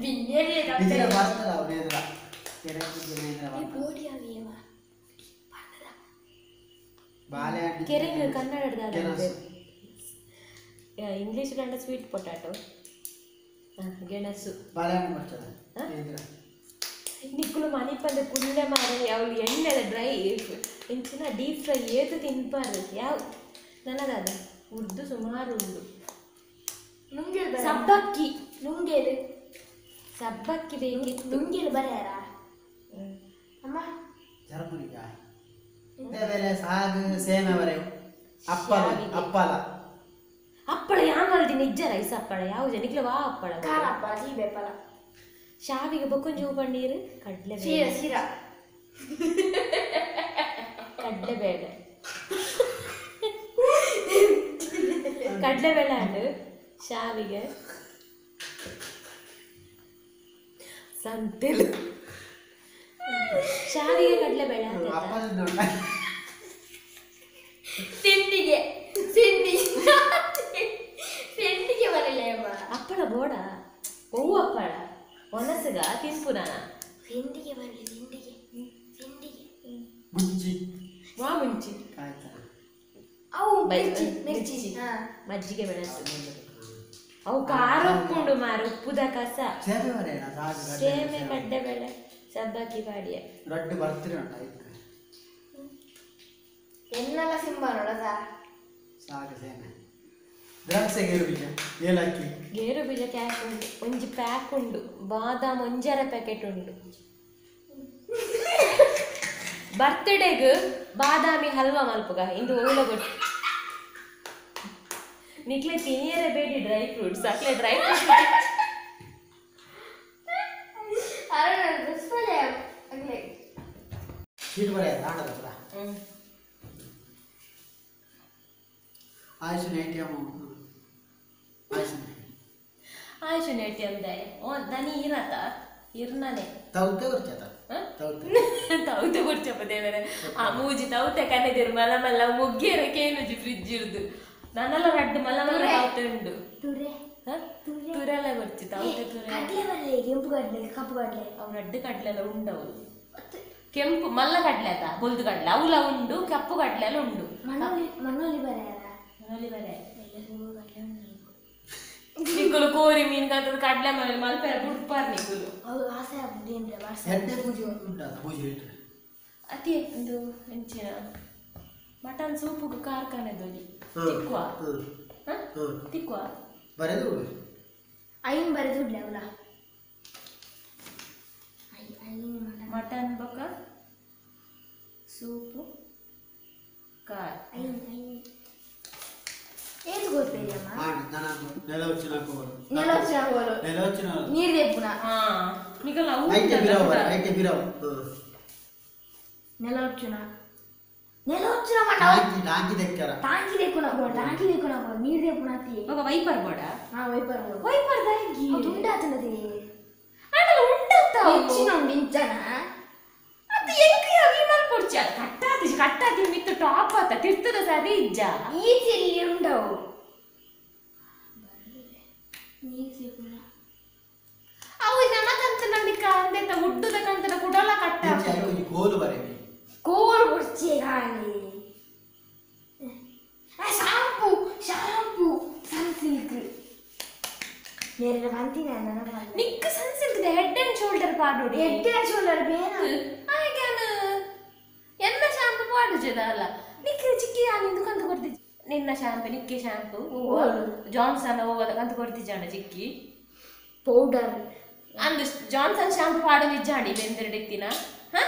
ಬಿನ್ನೇರಿ ನಿಜ ಬರ್ತದ ಅವನೇಂದ್ರ ಕೆರೆಗೆ ಜಿನೇಂದ್ರ ಪೋಡಿ ಆವಿಯವ ಬಾಳೆ ಕೆರೆಗೆ ಕನ್ನಡದ ಇಂಗ್ಲಿಷ್ ಕಂಡ ಸ್ವೀಟ್ ಪೊಟ್ಯಾಟೊ ಗೆಣಸು ಬಾಳೆಹಣ್ಣು ಬರ್ತದ ನಿಕ್ಕುಲು ಮನಿಪಂದೆ ಪುಲ್ಲೆ ಮಾರೆ ಅವಳು ಎಣ್ಣೆದ ಡ್ರೈ ಇಂಚಿನ ಡೀಪ್ ಫ್ರೈ ಏತು ತಿನ್ಪಾರು ಯಾವ ನನದಾದ ಉರ್ದು ಸುಮಾರು ಉಂಡು ನುಂಗೆಲ್ ಸಬ್ಬಕ್ಕಿ ನುಂಗೇಲು ಸಬ್ಬಕ್ಕಿ ಬೇಕಿತ್ತು ನುಂಗೇಲು ಬರೆಯಾರ ಅಮ್ಮ ಜರ್ಮನಿಗ ಬೇರೆ ಸಾಗು ಸೇಮೆ ಬರೆವು ಅಪ್ಪಲ ಅಪ್ಪಲ ಹಪ್ಪಳ ಯಾನ್ ನಿಜ ರೈಸ್ ಹಪ್ಪಳ ಯಾವ ನಿಕ್ಲೆ ವಾ ಹಪ್ಪಳ ಖಾರ ಹಪ್ಪಳ ಸೀಬೆ ಹಪ್ಪಳ ಶಾವಿಗೆ ಬೊಕ್ಕೊಂಜಿ ಪನ್ನೀರು ಕಡಲೆ ಶೀರ ಶೀರ ಕಡಲೆಬೇಳೆ ಕಡಲೆಬೇಳೆ ಅಂಡು ಶಾವಿಗೆ ಸಂತೆಲು ಶಾವಿಗೆ ಕಡಲೆಬೇಳೆ. ಮಿರ್ಚಿ ಮಜ್ಜಿಗೆ ಮೆಣಸು ಅವು ಖಾರ ಉಪ್ಪುಂಡು ಮಾರ ಉಪ್ಪುದ ಕಸ ಸೇಮೆ ಕಡ್ಡೆ ಬೇಳೆ ಸಬ್ಬಕ್ಕಿ ಪಾಡಿಯ ರಡ್ಡು ಬರ್ತಿರ ಎನ್ನಲ ಸಿಂಬ ನೋಡದ ಸಾಕು ಸೇಮೆ ದ್ರಾಕ್ಷಿ ಗೇರು ಬೀಜ ಏಲಕ್ಕಿ ಗೇರು ಬೀಜ ಕ್ಯಾಶ್ ಉಂಟು ಒಂಜಿ ಪ್ಯಾಕ್ ಉಂಡು ಬಾದಾಮ್ ಒಂಜರ ಪ್ಯಾಕೆಟ್ ಉಂಡು ಬರ್ತ್ಡೇಗ್ ಬಾದಾಮಿ ಹಲ್ವಾ ಮಲ್ಪುಗ ಇಂದು ಓಲ ಗೊತ್ತು ನಿಕ್ಲೆ ತಿನಿಯರೆ ಬೇಡಿ ಡ್ರೈ ಫ್ರೂಟ್ಸ್ ಅಕ್ಲೆ ಡ್ರೈ ಫ್ರೂಟ್ಸ್ ಆಯುಷ್ ಎಟಿಎಂ ದಾಯ ಓ ದನಿ ಇರತ ಇರ್ನನೆ ತೌತೆ ಬರ್ಚತ ತೌತೆ ಬರ್ಚಪ್ಪ ದೇವರೇ ಆ ಮೂಜಿ ತೌತೆ ಕನೆದಿರು ಮಲ್ಲ ಮಲ್ಲ ಮುಗ್ಗಿಯರ ಕೇನುಜಿ ಫ್ರಿಜ್ ಇರ್ದು ನನ್ನೆಲ್ಲ ರಡ್ಡು ಮಲ್ಲ ಮಲ್ಲ ತೌತೆ ಉಂಡು ತುರೆಲ್ಲ ಬರ್ಚಿ ತೌತೆ ತುರೆ ಕಡ್ಲೆ ಬರಲೆ ಕೆಂಪು ಕಡ್ಲೆ ಕಪ್ಪು ಕಡ್ಲೆ ಅವು ರಡ್ಡು ಕಡ್ಲೆಲ್ಲ ಉಂಡವು ಕೆಂಪು ಮಲ್ಲ ಕಡ್ಲೆ ಆತ ಬೊಲ್ದು ಕಡ್ಲೆ ಅವುಲ ಉಂಡು ಕಪ್ಪು ಕಡ್ಲೆ ಎಲ್ಲ ಉಂಡು ಮನೋಲಿ ಮನೋಲಿ ಬರ ಮನೋಲಿ ಬರ ನಿಕ್ಕುಲು ಕೋರಿ ಮೀನು ಕಾತದ ಕಡ್ಲೆ ಮನೆ ಮಲ್ಪೆ ಬುಡ್ಪಾರ್ ನಿಕ್ಕುಲು ಅವು ಆಸೆ ಆಪುಂಡು ಏನ್ರೆ ವರ್ಷ ಎಡ್ಡೆ ಪೂಜೆ ಉಂಡಾ ಪೂಜೆ ಇಟ್ಟರೆ ಅತಿ ಒಂದು ಎಂಚಿನ ಮಟನ್ ಸೂಪುಗು ಕಾರ್ಖಾನೆ ದೊಲಿ ತಿಕ್ವಾ ತಿಕ್ವಾ ಬರೆದು ಐನ್ ಬರೆದು ಉಡ್ಲೆ ಅವಲ ಮಟನ್ ಬೊಕ ಸೂಪು ಕಾರ್ ಐನ್ ಐನ್ ಏದು ಗೊತ್ತಿಲ್ಲಮ್ಮ ನೆಲ వచ్చిన ಕೋಲು ನೆಲ వచ్చిన ಕೋಲು ನೆಲ వచ్చిన ನೀರು ದೇಪುನ ಹಾ ನಿಕಲ ಅವು ಐತೆ ಬಿರವ ಐತೆ ಬಿರವ ನೆಲ వచ్చిన ನೆಲ వచ్చిన ಮಣ್ಣ ಟಾಂಕಿ ಟಾಂಕಿ ದೆಕ್ಕರ ಟಾಂಕಿ ದೇಕುನ ಗೋ ಟಾಂಕಿ ದೇಕುನ ಗೋ ನೀರು ದೇಪುನ ಅತಿ ಬೊಕ ವೈಪರ್ ಬೋಡ ಹಾ ವೈಪರ್ ಬೋಡ ವೈಪರ್ ದಾಂಕಿ ಅದು ಉಂಡಾತನದೆ ಆಂಡಲ ಉಂಡಾತ ಹೆಚ್ಚಿನ ಉಂಡು ಇಂಚನ ಅದು ಎಂಕ್ ಅವಿ ಮಲ್ಪೊಡ್ಚಿ ಅದು ಕಟ್ಟಾತಿ ಕಟ್ಟಾತಿ ಮಿತ್ತು ಟಾಪ್ ಆತ ತಿರ್ತದ ಸರಿ ಇಜ್ಜ ಈ ಚಿಲ್ಲಿ ಉಂಡವು ನೀರು ದೇಪುನ ಅವು ನಮಗಂತ ನಮಿಕ ಅಂದೆತ ಉಡ್ಡುದ ಕಂತನ ಕುಡಲ ಕಟ್ಟ ಕೊಂಚ ಕೋಲು ಬರೆವಿ ಕೋಲು ಬೊಡ್ಚಿ ಕಾಣಿ ಶಾಂಪೂ ಶಾಂಪೂ ಸನ್ ಸಿಲ್ಕ್ ಮೇರೆ ಬಂತಿನ ನನ್ನ ನಿಕ್ಕ Sunsilk the head and shoulder ಪಾಡೋಡಿ head and shoulder ಬೇನ ಆಯ್ಗಾನ ಎನ್ನ ಶಾಂಪೂ ಪಾಡುಜದಲ್ಲ ನಿಕ್ಕ ಚಿಕ್ಕಿ ಆನಿಂದು ಕಂತು ಕೊಡ್ತಿ ನಿನ್ನ ಶಾಂಪೂ ನಿಕ್ಕೆ ಶಾಂಪೂ ಜಾನ್ಸನ್ ಓವದ ಕಂತು ಕೊಡ್ತಿಜಾಣ ಚಿಕ್ಕಿ ಪೌಡರ್ ಅಂದು ಜಾನ್ಸನ್ ಶಾಂಪೂ ಪಾಡು ನಿಜಾಣಿ ಬೆಂದಿರಡಿತ್ತಿನ ಹ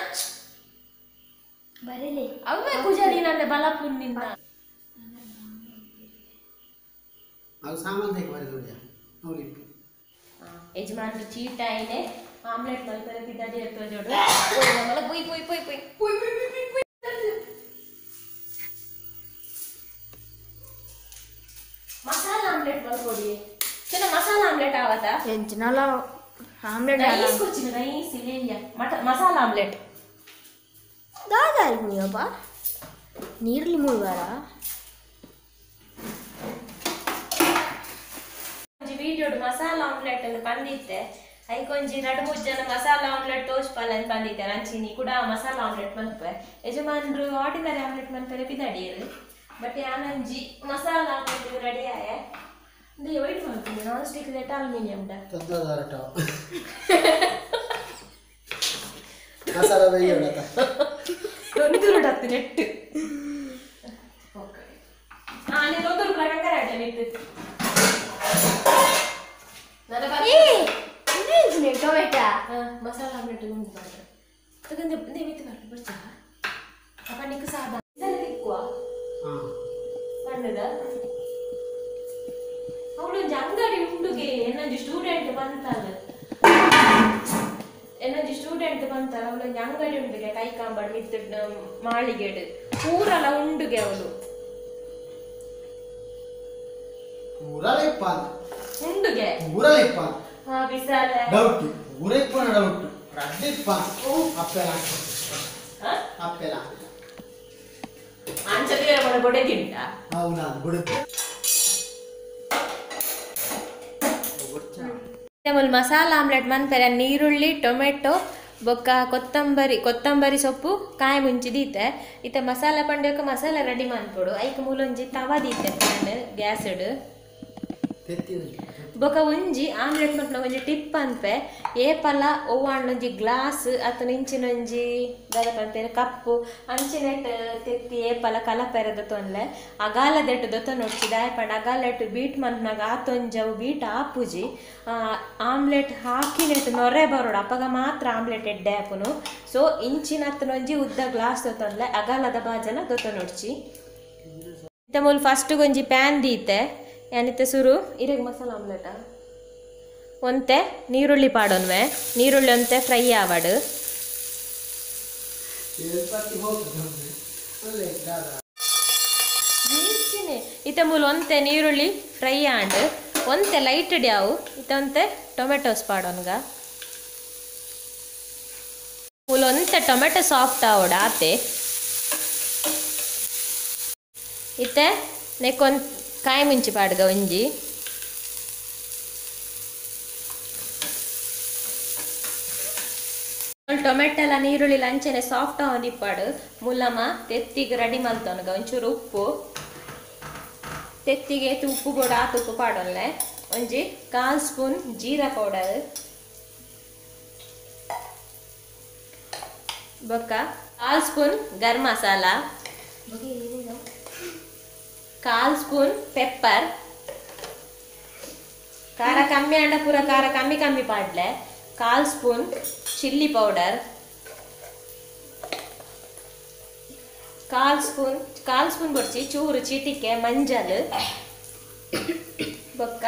ಬರಲಿ ಅವೇ ಕುಜಲಿ ನನ್ನ ಬಲಪುನ್ ನಿನ್ನ ಅದು ಸಾಮಾನ್ ತೆಗೆ ಬರೆದು ನೋಡಿ ಯಜಮಾನ್ರು ಚೀಟ ಐನೆ ಆಮ್ಲೆಟ್ ಮಲ್ಪರೆ ಪಿದಾಡಿ ಇರ್ತೋ ಜೋಡು ಮಲ್ಲ ಪುಯ್ ಪುಯ್ ಪುಯ್ ಪುಯ್ ಪುಯ್ ಪುಯ್ ಪುಯ್ ಮಸಾಲ ಆಮ್ಲೆಟ್ ಮಲ್ಕೊಡಿ ಚೆನ್ನ ಮಸಾಲ ಆಮ್ಲೆಟ್ ಆವತಾ ಎಂಚಿನಲ ಆಮ್ಲೆಟ್ ರೈಸ್ ಕೊಚ್ಚಿನ ರೈಸ್ ಇಲ್ಲಿಯ ಮಟ ಮಸಾಲ ಆಮ್ಲೆಟ್ ದಾದಾರಿ ನೀವಪ್ಪ ನೀರಲ್ಲಿ ಮುಳುಗಾರ ವಿಡಿಯೋಡು ಮಸಾಲ ಆಮ್ಲೆಟ್ ಅಂತ ಬಂದಿತ್ತೆ ಐಕೊಂಜಿ ನಡು ಮೂರು ಜನ ಮಸಾಲ ಆಮ್ಲೆಟ್ ಟೋಸ್ಟ್ ಪಾಲ್ ಅಂತ ಬಂದಿತ್ತೆ ನಂಚಿನಿ ಕೂಡ ಮಸಾಲ ಆಮ್ಲೆಟ್ ಮಲ್ಪೆ ಯಜಮಾನ್ರು ಆರ್ಡಿನರಿ ಆಮ್ಲೆಟ್ ಮಲ್ಪರೆ ಪಿದಾಡಿಯರು ಬಟ್ ಯಾನಂಜಿ ಮಸಾಲ ಆಮ್ಲೆಟ್ ರೆಡಿ ಆಯ ಅಂದ್ರೆ ವೈಟ್ ಮಾಡ್ತೀನಿ ನಾನ್ ಸ್ಟಿಕ್ that aluminium ಡಾ ಮಸಾಲ ಬೇಯೋಣ ತೊಂದರೆ ನೆಟ್ಟು ಓಕೆ ಹಾಂ ನೀನು ತೊಂದರೆ ಕಂಕರ ಆಟ ಟೊಮೆಟೊ ಮಸಾಲ ಆಮ್ಲೆಟ್ ಉಂಟು ಮಾತ್ರ ತಗೊಂಡು ಮಿತ್ತು ಬರ್ತು ಬರ್ಚಾ ಅಪ್ಪ ನಿಕ್ಕು ಸಾದಾ ತಿಕ್ಕುವ ಸಣ್ಣದ ಅವಳು ಒಂಜಿ ಅಂಗಡಿ ಉಂಡುಗೆ ಏನೊಂಜಿ ಸ್ಟೂಡೆಂಟ್ ಬಂತಾಳ ಏನೊಂಜಿ ಸ್ಟೂಡೆಂಟ್ ಬಂತಾಳ ಅವಳೊಂಜಿ ಅಂಗಡಿ ಉಂಡುಗೆ ಕೈ ಕಾಂಬಾಡ್ ಮಿತ್ತು ಮಾಳಿಗೆಡು ಪೂರಲ ಉಂಡುಗೆ ಅವಳು ಪೂರಲ ಇಪ್ಪ ಉಂಡುಗೆ ಪೂರಲ ಇಪ್ಪ ಹಾ ಬಿಸಾಲ ಡೌಟ್ ಪೂರ ಇಪ್ಪನ ಡೌಟ್ ರಡ್ಡು ಇಪ್ಪ ಅಪ್ಪೆಲ ಅಪ್ಪೆಲ ಅಂಚದಿರ ಬಡ ಬೊಡೆ ತಿಂಟ ಹೌದಾ ಬೊಡೆ ಮಸಾಲ ಆಮ್ಲೆಟ್ ಮನ್ಪೆರೆ ನೀರುಳ್ಳಿ ಟೊಮೆಟೊ ಬೊಕ್ಕ ಕೊತ್ತಂಬರಿ ಕೊತ್ತಂಬರಿ ಸೊಪ್ಪು ಕಾಯಿ ಮುಂಚಿ ದೀತೆ ಇತ್ತೆ ಮಸಾಲ ಪಂಡಕ ಮಸಾಲ ರೆಡಿ ಮನ್ಪೊಡು ಐಕ್ ಮೂಲೊಂಜಿ ತವ ದೀತೆ ಪ್ಯಾನ್ ಗ್ಯಾಸ್ಡ್ ಬೊಕ ಒಂಜಿ ಆಮ್ಲೆಟ್ ಮಲ್ಪುನ ಒಂಜಿ ಟಿಪ್ ಅನ್ಪೆ ಏಪಲ ಒವ್ವಾಂಡೊಂಜಿ ಗ್ಲಾಸ್ ಅತ್ತ ಇಂಚಿನೊಂಜಿ ದಾದ ಪನ್ಪೆರ್ ಕಪ್ಪು ಅಂಚಿನೆಟ್ ತೆತ್ತಿ ಏಪಲ ಕಲಪೆರೆ ದೊತ್ತೊನ್ಲೆ ಅಗಾಲದೆಟ್ ದೊತ್ತೊನೊಡ್ಚಿ ದಾಯೆ ಪಂಡ ಅಗಾಲೆಟ್ ಬೀಟ್ ಮನ್ಪುನಗ ಆತೊಂಜವು ಬೀಟ್ ಆಪುಜಿ ಆಮ್ಲೆಟ್ ಹಾಕಿನೆಟ್ ನೊರೆ ಬರೋಡು ಅಪಗ ಮಾತ್ರ ಆಮ್ಲೆಟ್ ಎಡ್ಡೆ ಆಪುನು ಸೊ ಇಂಚಿನತ್ತನೊಂಜಿ ಉದ್ದ ಗ್ಲಾಸ್ ದೊತ್ತೊನ್ಲೆ ಅಗಾಲದ ಬಾಜನ ದೊತ್ತೊನೊಡ್ಚಿ ಇತ್ತೆ ಮೂಲು ಫಸ್ಟ್ ಒಂಜಿ ಪ್ಯಾನ್ ದೀತೆ ಯಾನಿತ್ತೆ ಸುರು ಇರೆಗ್ ಮಸಾಲ ಆಮ್ಲೆಟ ಒಂತೆ ನೀರುಳ್ಳಿ ಪಾಡೊನ್ವೆ ನೀರುಳ್ಳಿ ಒಂತೆ ಫ್ರೈ ಆವಡು ಇತ್ತೆ ಮೂಲು ಒಂತೆ ನೀರುಳ್ಳಿ ಫ್ರೈ ಆಂಡ್ ಒಂತೆ ಲೈಟ್ ಡ್ಯಾವು ಇತ್ತೆ ಒಂತೆ ಟೊಮೆಟೊಸ್ ಪಾಡೊನ್ಗ ಮೂಲು ಒಂತೆ ಟೊಮೆಟೊ ಸಾಫ್ಟ್ ಆವಡು ಆತೆ ಇತ್ತೆ ನೆಕ್ಕೊಂದು ಕಾಯಿ ಮುಂಚಿ ಪಾಡ್ಗ ಒಂಜಿ ಟೊಮೆಟೊ ಎಲ್ಲ ನೀರುಳ್ಳಿ ಅಂಚೆನೆ ಸಾಫ್ಟ್ ಆವೊಂದಿಪ್ಪಾಡು ಮುಲ್ಲಮ್ಮ ತೆತ್ತಿಗೆ ರೆಡಿ ಮಲ್ತೊನಗ ಒಂಚೂರು ಉಪ್ಪು ತೆತ್ತಿಗೆ ಏತ್ ಉಪ್ಪು ಬೋಡು ಆತ್ ಉಪ್ಪು ಪಾಡೊನ್ಲೆ ಒಂಜಿ 1/4 ಸ್ಪೂನ್ ಜೀರಾ ಪೌಡರ್ ಬೊಕ್ಕ 1/4 spoon garam masala 1/4 spoon pepper ಖಾರ ಕಮ್ಮಿ ಅಂಡ ಪೂರ ಖಾರ ಕಮ್ಮಿ ಕಮ್ಮಿ ಪಾಡ್ಲೆ 1/4 spoon chilli powder 1/4 spoon 1/4 spoon ಬೊಡ್ಚಿ ಚೂರು ಚೀಟಿಕೆ ಮಂಜಲ್ ಬೊಕ್ಕ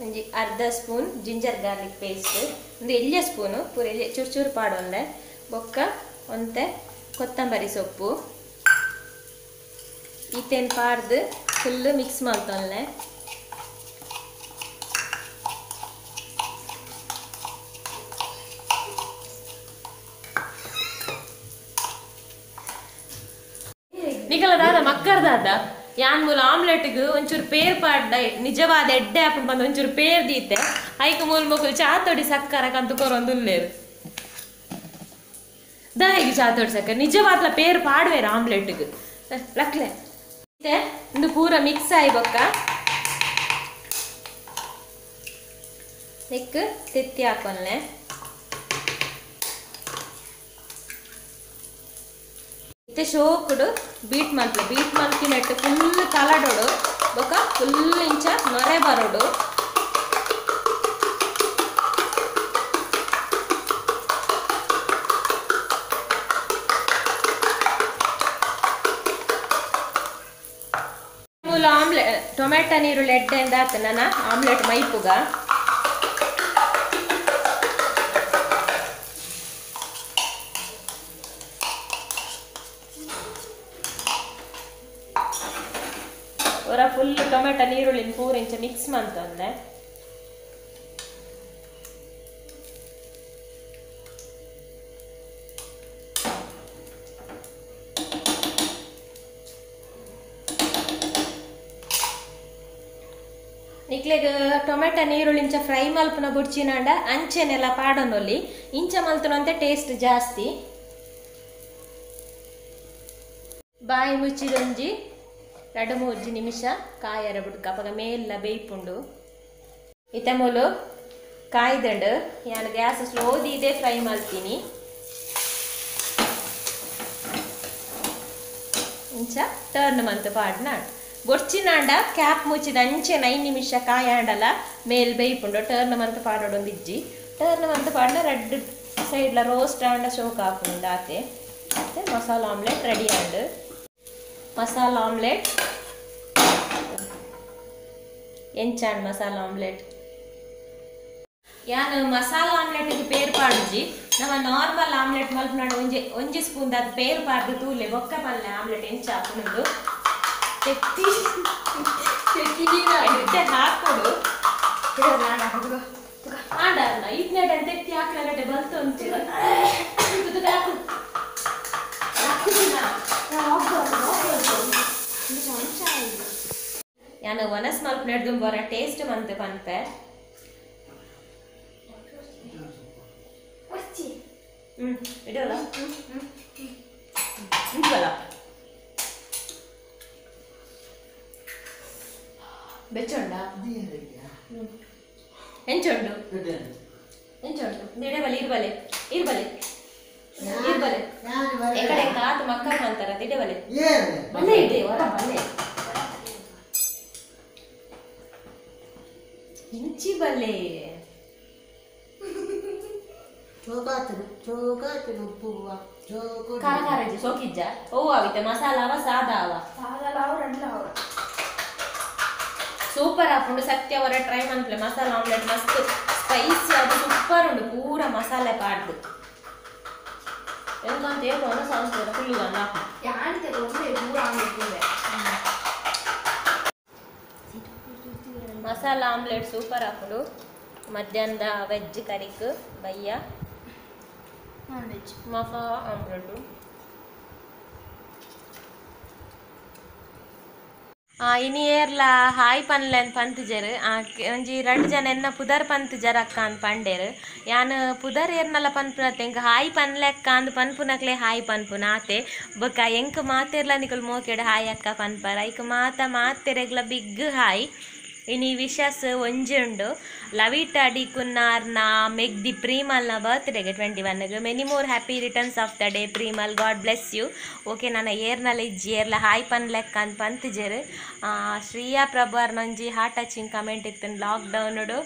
ಒಂಜಿ 1/2 ಸ್ಪೂನ್ ಜಿಂಜರ್ ಗಾರ್ಲಿಕ್ ಪೇಸ್ಟ್ ಒಂದು ಎಲ್ಯ ಸ್ಪೂನು ಪೂರ ಎಲ್ಯ ಚೂರು ಚೂರು ಪಾಡೊನ್ಲೆ ಬೊಕ್ಕ ಒಂತೆ ಕೊತ್ತಂಬರಿ ಸೊಪ್ಪು ಈತೇನ್ ಪಾಡ್ದು ಫುಲ್ ಮಿಕ್ಸ್ ಮಲ್ತೊನ್ಲೆ ನಿಕಲ ದಾದ ಮಕ್ಕರ್ ದಾದ ಯಾನ್ ಮೂಲ ಆಮ್ಲೆಟ್ಗ್ ಒಂಚೂರು ಪೇರ್ ಪಾಡ್ದ ನಿಜವಾದ ಎಡ್ಡೆ ಆಪುಂಡು ಬಂದು ಒಂಚೂರು ಪೇರ್ ದೀತೆ ಐಕ್ ಮೂಲ ಮೊಕುಲು ಚಾತೊಡಿ ಸಕ್ಕರ ಕಂತು ಕೊರೊಂದುಲ್ಲೇರು ದಾಯಿಗೆ ಚಾತೊಡಿ ಸಕ್ಕರೆ ನಿಜವಾದ್ಲ ಪೇರ್ ಪಾಡ್ವೇರು ಆಮ್ಲೆಟ್ಗ್ ಲಕ್ಲೆ ಇಂದು ಪೂರ ಮಿಕ್ಸ್ ಆಯಿ ಬೊಕ್ಕ ನೆಕ್ ತೆತ್ತಿ ಹಾಕೊನ್ಲೆ ಇತ್ತೆ ಶೋಕುಡು ಬೀಟ್ ಮಲ್ಪು ಬೀಟ್ ಮಲ್ತಿನೆಟ್ಟು ಫುಲ್ ಕಲಡೋಡು ಬೊಕ್ಕ ಫುಲ್ ಇಂಚ ನೊರೆ ಬರೋಡು ಆಮ್ಲೆಟ್ ಟೊಮೆಟೊ ನೀರುಳ್ಳಿ ಎಡ್ಡೆಯಿಂದ ಆತ ನನ್ನ ಆಮ್ಲೆಟ್ ಮೈಪುಗ ಹೊರ ಫುಲ್ ಟೊಮೆಟೊ ನೀರುಳ್ಳಿನ ಪೂರ ಇಂಚ ಮಿಕ್ಸ್ ಮಂತಂದೆ ನಿಕ್ಲೆಗ್ ಟೊಮೆಟೊ ನೀರುಳ್ಳಿ ಇಂಚ ಫ್ರೈ ಮಲ್ಪುನ ಬುಡ್ಚಿನಾಂಡ ಅಂಚೆನೆಲ್ಲ ಪಾಡೊನೊಲಿ ಇಂಚ ಮಲ್ತುನಂತೆ ಟೇಸ್ಟ್ ಜಾಸ್ತಿ ಬಾಯಿ ಮುಚ್ಚಿದೊಂಜಿ 2-3 ನಿಮಿಷ ಕಾಯರ ಬುಡ್ಕ ಅಪಗ ಮೇಲ್ಲ ಬೇಯ್ಪುಂಡು ಇತ್ತೆ ಮೂಲು ಕಾಯ್ದಂಡು ಯಾನ್ ಗ್ಯಾಸ್ ಸ್ಲೋ ದೀದೆ ಫ್ರೈ ಮಲ್ತೀನಿ ಇಂಚ ಟರ್ನ್ ಮಂತ್ ಪಾಡ್ನಾಂಡ್ ಬೊಡ್ಚಿನಾಂಡ ಕ್ಯಾಪ್ ಮುಚ್ಚಿದ ಅಂಚೆನ 5 ನಿಮಿಷ ಕಾಯಾಂಡಲ ಮೇಲ್ ಬೇಯ್ಪುಂಡು ಟರ್ನ್ ಮಂತ್ ಪಾಡೊಡೊಂದು ಇಜ್ಜಿ ಟರ್ನ್ ಮಂತ್ ಪಾಡ್ನ ರೆಡ್ ಸೈಡ್ಲ ರೋಸ್ಟ್ ಆಂಡ ಶೋಕ್ ಆಪುಂಡು ಆತೆ ಮತ್ತೆ ಮಸಾಲ ಆಮ್ಲೆಟ್ ರೆಡಿ ಆಂಡ್ ಮಸಾಲ ಆಮ್ಲೆಟ್ ಎಂಚಾಂಡ್ ಮಸಾಲ ಆಮ್ಲೆಟ್ ಯಾನ್ ಮಸಾಲ ಆಮ್ಲೆಟ್ಗೆ ಪೇರ್ ಪಾಡುಜಿ ನಮ್ಮ ನಾರ್ಮಲ್ ಆಮ್ಲೆಟ್ ಮಲ್ಪುನಾಂಡ ಒಂಜಿ ಒಂಜಿ ಸ್ಪೂನ್ ದಾತ್ ಪೇರ್ ಪಾಡ್ದು ತೂಲೆ ಬೊಕ್ಕ ಪಲ್ಲೆ ಆಮ್ಲೆಟ್ ಎಂಚ ಆಪುಂಡು ತೆತ್ತಿ ತೆತ್ತಿ ಹಾಕೋಡು ಆಂಡ ಇತ್ನೆಟ ತೆತ್ತಿ ಹಾಕಲಗಟ್ಟೆ ಬಲ್ತು ಉಂಟು ಹಾಕು ಯಾನ್ ಒನಸ್ ಮಲ್ಪುನೆಡ್ದು ಬೊರ ಟೇಸ್ಟ್ ಮಂತ್ ಪನ್ಪೆ. ಇಡೋಲ್ಲ ಇಂಚಲ್ಲ ಬೆಚ್ಚೊಂಡ ಎಂಚೊಂಡು ಎಂಚೊಂಡು ಇಡಬಲೆ ಇರ್ಬಲೆ ಇರ್ಬಲೆ ಇರ್ಬಲೆ ಎಕಡೆ ಕಾತು ಮಕ್ಕಳು ಅಂತಾರ ಇಡಬಲೆ ಬಲ್ಲೆ ಇಡೆ ಹೊರ ಬಲ್ಲೆ ಇಂಚಿ ಬಲ್ಲೆ ಖಾರ ಖಾರ ಇಜ್ಜಿ ಸೋಕಿಜ್ಜ ಓ ಆವಿತೆ ಮಸಾಲ ಅವ ಸಾದಾ ಅವ ಸೂಪರ್ ಆಪುಂಡು ಸತ್ಯ ಅವರ ಟ್ರೈ ಮನ್ಪ್ಲೆ ಮಸಾಲ ಆಮ್ಲೆಟ್ ಮಸ್ತ್ ಸ್ಪೈಸಿ ಅದು ಸೂಪರ್ ಉಂಡು ಪೂರ ಮಸಾಲೆ ಪಾಡ್ದು ಎಂಕಂತ ಏಪೋನ ಸಂಸ್ಕೃತ ಫುಲ್ಲು ಗಂಡ ಮಸಾಲ ಆಮ್ಲೆಟ್ ಸೂಪರ್ ಆಪುಂಡು ಮಧ್ಯಾಹ್ನದ ವೆಜ್ ಕರಿಕ್ ಬಯ್ಯ ನಾನ್ ವೆಜ್ ಮಸಾಲ ಆಮ್ಲೆಟ್ ಇನಿ ಏರ್ಲ ಹಾಯ್ ಪನ್ಲೆ ಅಂದ್ ಪಂತುಜೆರ್ ಒಂಜಿ ರಡ್ಡ್ ಜನ ಎನ್ನ ಪುದರ್ ಪಂತುಜರ್ ಅಕ್ಕ ಅಂದ್ ಪಂಡೇರ್ ಯಾನ್ ಪುದರ್ ಏರ್ನಲ ಪನ್ಪುನತ್ತೆ ಎಂಕ್ ಹಾಯ್ ಪನ್ಲೆ ಅಕ್ಕ ಅಂದ್ ಪನ್ಪುನಕ್ಲೆ ಹಾಯ್ ಪನ್ಪುನ ಆತೆ ಬೊಕ್ಕ ಎಂಕ್ ಮಾತೆರ್ಲ ನಿಕುಲು ಮೋಕೆಡ್ ಹಾಯ್ ಅಕ್ಕ ಪನ್ಪರ್ ಐಕ್ ಮಾತ ಮಾತೆರೆಗ್ಲ ಬಿಗ್ ಹಾಯ್. ಇನಿ ವಿಶಸ್ ಒಂಜಿ ಉಂಡು ಲವಿಟ D ಕುನ್ನಾರ್ನ ಮೆಗ್ದಿ ಪ್ರೀಮಲ್ನ ಬರ್ತ್ಡೇಗೆ 21 many more happy returns of the day Premal, God bless you. Okay ನನ್ನ ಏರ್ನಲ ಇಜ್ಜಿ ಏರ್ಲ ಹಾಯ್ ಪನ್ಲೆಕ್ಕ ಅಂದ್ ಪಂತುಜೆರ್. ಶ್ರೀಯಾ ಪ್ರಭಾರ್ನೊಂಜಿ ಹಾರ್ಟ್ ಟಚಿಂಗ್ ಕಮೆಂಟ್ ಇತ್ತು ಲಾಕ್ಡೌನುಡು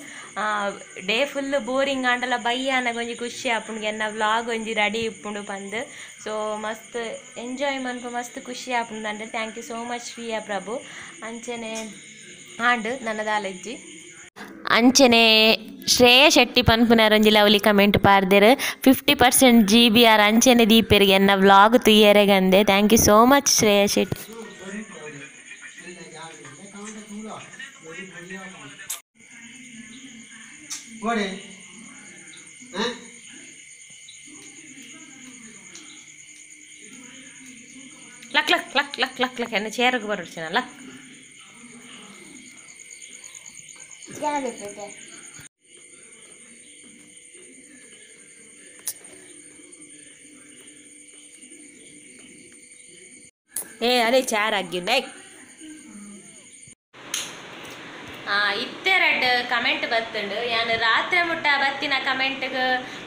ಡೇ ಫುಲ್ ಬೋರಿಂಗ್ ಆಂಡಲ ಬಯ್ಯಾನಗ ಒಂಜಿ ಖುಷಿ ಆಪುಂಡು ಎನ್ನ ವ್ಲಾಗ್ ಒಂಜಿ ರೆಡಿ ಇಪ್ಪುಂಡು ಪಂದ್ ಸೊ ಮಸ್ತ್ ಎಂಜಾಯ್ ಮನ್ಪು ಮಸ್ತ್ ಖುಷಿ ಆಪುಂಡು ಅಂದ್ರೆ thank you so much Shriya Prabhu. ಅಂಚನೆ ಆಂಡ್ ನನ್ನದಾಲಜ್ಜಿ ಅಂಚನೆ ಶ್ರೇಯ ಶೆಟ್ಟಿ ಪನ್ಪುನಾರೊಂಜಿ ಲವ್ಲಿ ಕಮೆಂಟ್ ಪಾರ್ದೆರ್ 50% GBR ಅಂಚನೆ ದೀಪೆರಿಗೆ ಎನ್ನ vlog ತುಯ್ಯರೆಗಂದೆ thank you so much Shreya Shetty. Luck luck luck luck luck luck ಎನ್ನ ಚೇರ್ಗ್ ಬರೋಡ್ಚಿನ ಲಕ್ ಏ ಅದೇ ಚಾರ್ ಆಗಿನ ಇತ್ತೆ ರಡ್ಡ್ ಕಮೆಂಟ್ ಬತ್ತುಂಡು ಯಾನ್ ರಾತ್ರಿ ಮುಟ್ಟ ಬತ್ತಿನ ಕಮೆಂಟ್ಗ್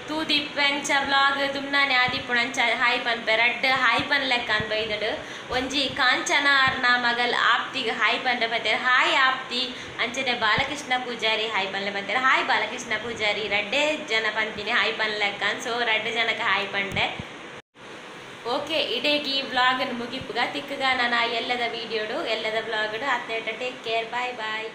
ತೂದಿಪ್ ಅಂಚ ವ್ಲಾಗ್ ದುಮ್ನಾನೆ ಆದಿಪ್ಪುಣ ಅಂಚ ಹಾಯ್ ಪನ್ಪೆ ರಡ್ಡ್ ಹಾಯ್ ಪನ್ಲೆಕ್ಕ ಅಂದ್ ಬೈದಡು ಒಂಜಿ ಕಾಂಚನ ಅರ್ನ ಮಗಲ್ ಆಪ್ತಿಗ್ ಹಾಯ್ ಪನ್ಲೆ ಬತ್ತೇರ್ ಹಾಯ್ ಆಪ್ತಿ. ಅಂಚನೆ ಬಾಲಕೃಷ್ಣ ಪೂಜಾರಿ ಹಾಯ್ ಪನ್ಲೆ ಬತ್ತೇರ್ ಹಾಯ್ ಬಾಲಕೃಷ್ಣ ಪೂಜಾರಿ ರಡ್ಡೇ ಜನ ಪನ್ಪಿನಿ ಹಾಯ್ ಪನ್ಲೆಕ್ಕ ಸೊ ರಡ್ಡ್ ಜನಕ್ಕೆ ಹಾಯ್ ಪಂಡೆ. ಓಕೆ ಇಡೇಗಿ ವ್ಲಾಗ್ ಮುಗಿಪುಗ ತಿಕ್ಕಗ ನಾನು ಎಲ್ಲದ ವೀಡಿಯೋಡು ಎಲ್ಲದ ವ್ಲಾಗ್ಡು ಅತ್ನೇಟ ಟೇಕ್ ಕೇರ್ ಬಾಯ್ ಬಾಯ್.